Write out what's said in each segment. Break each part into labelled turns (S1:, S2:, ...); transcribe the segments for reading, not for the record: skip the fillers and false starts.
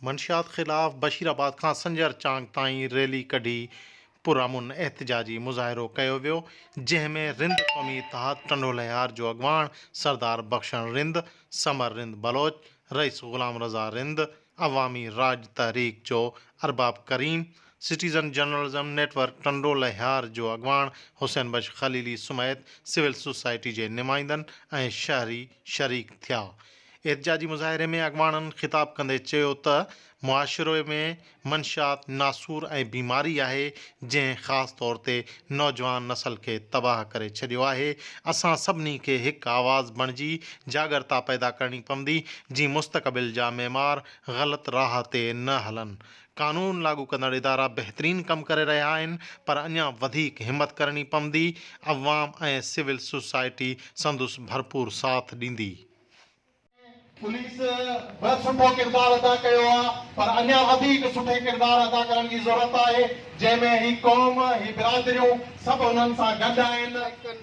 S1: منشيات خلاف بشير آباد کان سنجر چانگ تائين ريلي ڪڍي پرامن احتجاجي مظاهرو ڪيو ويو، جنهن ۾ رند قومي اتحاد ٽنڊو الهيار جو اڳواڻ سردار بخشڻ رند، ثمر رند بلوچ، رئيس غلام رضا رند، عوامي راڄ تحريڪ جو Arbab Karim, citizen journalism network Tando Allahyar جو اڳواڻ حسين بخش خليلي سميت سول سوسائٽي جي نمائندن ۽ شهري شريڪ ٿيا. احتجاجي مظاهري ۾ اڳواڻن خطاب ڪندي چيو ته معاشري ۾ منشيات ناسور ۽ بيماري آهي جنهن خاص طور تي نوجوان نسل کي تباهه ڪري ڇڏيو آهي اسان سڀني کي هڪ آواز بڻجي جاڳرتا پيدا ڪرڻي پوندي جي مستقبل جا معمار غلط راهه تي نه هلن قانون لاڳو ڪندڙ ادارا بهترين ڪم ڪري رهيا آهن پر اڃا وڌيڪ همت ڪرڻي پوندي، عوام ۽ سول سوسائٽي سندس ڀرپور ساٿ ڏيندي.
S2: پوليس به سٺو ڪردار ادا ڪيو آ پر اڃا وڌيڪ سٺي ڪردار ادا ڪرڻ جي ضرورت آهي جنهن ۾ هي قوم هي برادريون سڀ انهن سان گڏ آهن.
S3: ڪن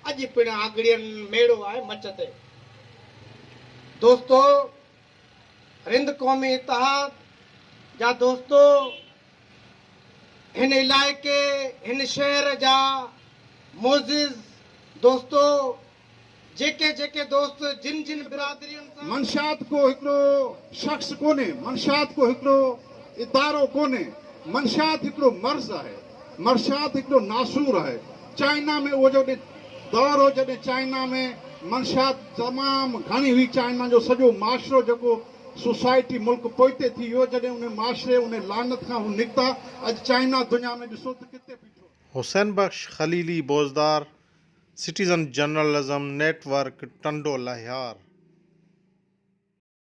S3: اڄ پڻ آڳڙين ميڙو آهي مچ تي دوستو. رند قومي اتحاد جا دوستو هن علائقي هن شهر جا معزز دوستو جيڪي جيڪي دوست جن جن برادرين سان.
S4: منشيات ڪو هڪڙو شخص ڪونهي، منشيات ڪو هڪڙو ادارو ڪونهي، منشيات هڪڙو مرض آهي، منشيات هڪڙو ناسور آهي. چائنا ۾ اهو جڏهن دور هو جڏهن چائنا ۾ منشيات تمام گهڻي هئي چائنا جو سڄو معاشرو جيڪو سوسائٽي ملڪ پوئتي ٿي ويو جڏهن انهي معاشري انهي لعنت کان هو نڪتا اڄ چائنا دنيا ۾ ڏسو ته ڪٿي بيٺو آهي.
S1: Hussain Bakhsh Khalili Bozdar, citizen journalism network, Tando Allahyar.